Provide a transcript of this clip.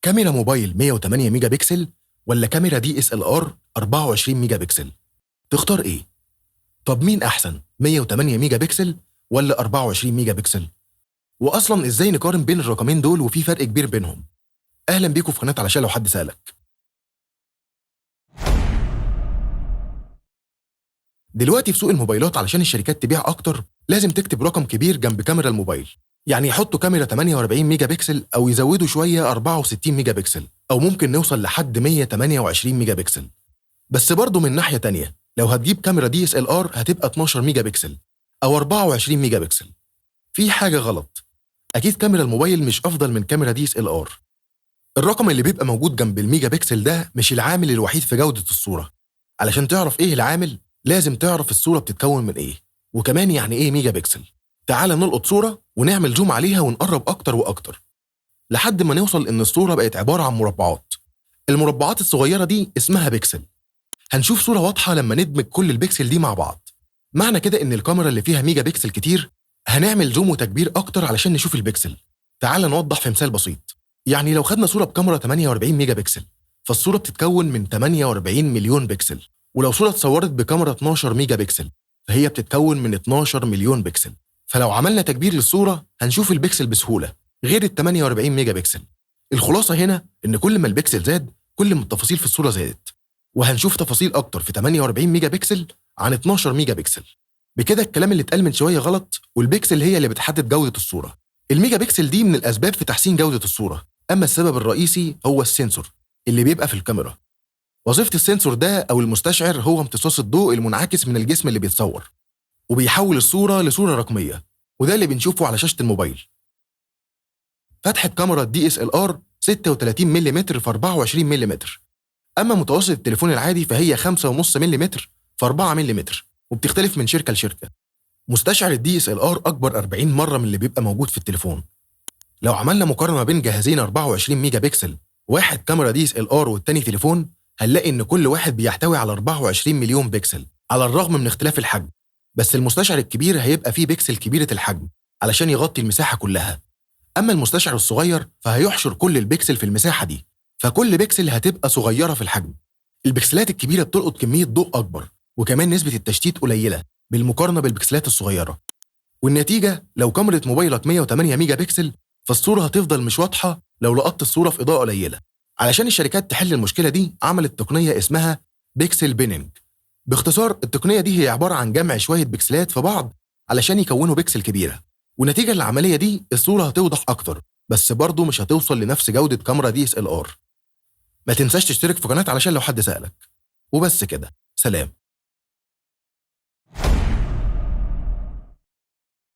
كاميرا موبايل 108 ميجا بكسل ولا كاميرا DSLR 24 ميجا بكسل؟ تختار ايه؟ طب مين احسن، 108 ميجا بكسل ولا 24 ميجا بكسل؟ واصلا ازاي نقارن بين الرقمين دول وفي فرق كبير بينهم؟ اهلا بيكم في قناة علشان لو حد سألك. دلوقتي في سوق الموبايلات علشان الشركات تبيع اكتر لازم تكتب رقم كبير جنب كاميرا الموبايل، يعني يحطوا كاميرا 48 ميجا بكسل او يزودوا شوية 64 ميجا بكسل، او ممكن نوصل لحد 128 ميجا بكسل. بس برضه من ناحية تانية لو هتجيب كاميرا DSLR هتبقى 12 ميجا بكسل او 24 ميجا بكسل. في حاجة غلط، اكيد كاميرا الموبايل مش افضل من كاميرا DSLR. الرقم اللي بيبقى موجود جنب الميجا بكسل ده مش العامل الوحيد في جوده الصورة. علشان تعرف ايه العامل لازم تعرف الصورة بتتكون من ايه، وكمان يعني ايه ميجا بكسل. تعال نلقط صورة ونعمل zoom عليها ونقرب أكتر وأكتر لحد ما نوصل إن الصورة بقت عبارة عن مربعات. المربعات الصغيرة دي اسمها بكسل. هنشوف صورة واضحة لما ندمج كل البكسل دي مع بعض. معنى كده إن الكاميرا اللي فيها ميجا بكسل كتير هنعمل zoom وتكبير أكتر علشان نشوف البكسل. تعال نوضح في مثال بسيط، يعني لو خدنا صورة بكاميرا 48 ميجا بكسل فالصورة بتتكون من 48 مليون بكسل، ولو صورة اتصورت بكاميرا 12 ميجا بكسل فهي بتتكون من 12 مليون بكسل. فلو عملنا تكبير للصورة هنشوف البكسل بسهولة غير ال 48 ميجا بكسل. الخلاصة هنا إن كل ما البكسل زاد كل ما التفاصيل في الصورة زادت، وهنشوف تفاصيل أكتر في 48 ميجا بكسل عن 12 ميجا بكسل. بكده الكلام اللي اتقال من شوية غلط، والبكسل هي اللي بتحدد جودة الصورة. الميجا بكسل دي من الأسباب في تحسين جودة الصورة، أما السبب الرئيسي هو ال sensor اللي بيبقى في الكاميرا. وظيفة ال sensor ده أو المستشعر هو امتصاص الضوء المنعكس من الجسم اللي بيتصور، وبيحول الصورة لصورة رقمية، وده اللي بنشوفه على شاشة الموبايل. فتحة كاميرا DSLR 36 ملم في 24 ملم، أما متوسط التليفون العادي فهي 5.5 ملم في 4 ملم، وبتختلف من شركة لشركة. مستشعر ال DSLR أكبر 40 مرة من اللي بيبقى موجود في التليفون. لو عملنا مقارنة بين جهازين 24 ميجا بكسل، واحد كاميرا DSLR والتاني تليفون، هنلاقي إن كل واحد بيحتوي على 24 مليون بكسل على الرغم من اختلاف الحجم. بس المستشعر الكبير هيبقى فيه بكسل كبيرة الحجم علشان يغطي المساحة كلها، أما المستشعر الصغير فهيحشر كل البكسل في المساحة دي، فكل بكسل هتبقى صغيرة في الحجم. البكسلات الكبيرة بتلقط كمية ضوء أكبر، وكمان نسبة التشتيت قليلة بالمقارنة بالبكسلات الصغيرة. والنتيجة لو كاميرا موبايلك 108 ميجا بكسل فالصورة هتفضل مش واضحة لو لقطت الصورة في إضاءة قليلة. علشان الشركات تحل المشكلة دي عملت تقنية اسمها pixel binning. باختصار التقنية دي هي عبارة عن جمع شوية بكسلات في بعض علشان يكونوا بكسل كبيرة، ونتيجة للعملية دي الصورة هتوضح أكتر، بس برضه مش هتوصل لنفس جودة كاميرا DSLR. ما تنساش تشترك في قناة علشان لو حد سألك. وبس كده، سلام.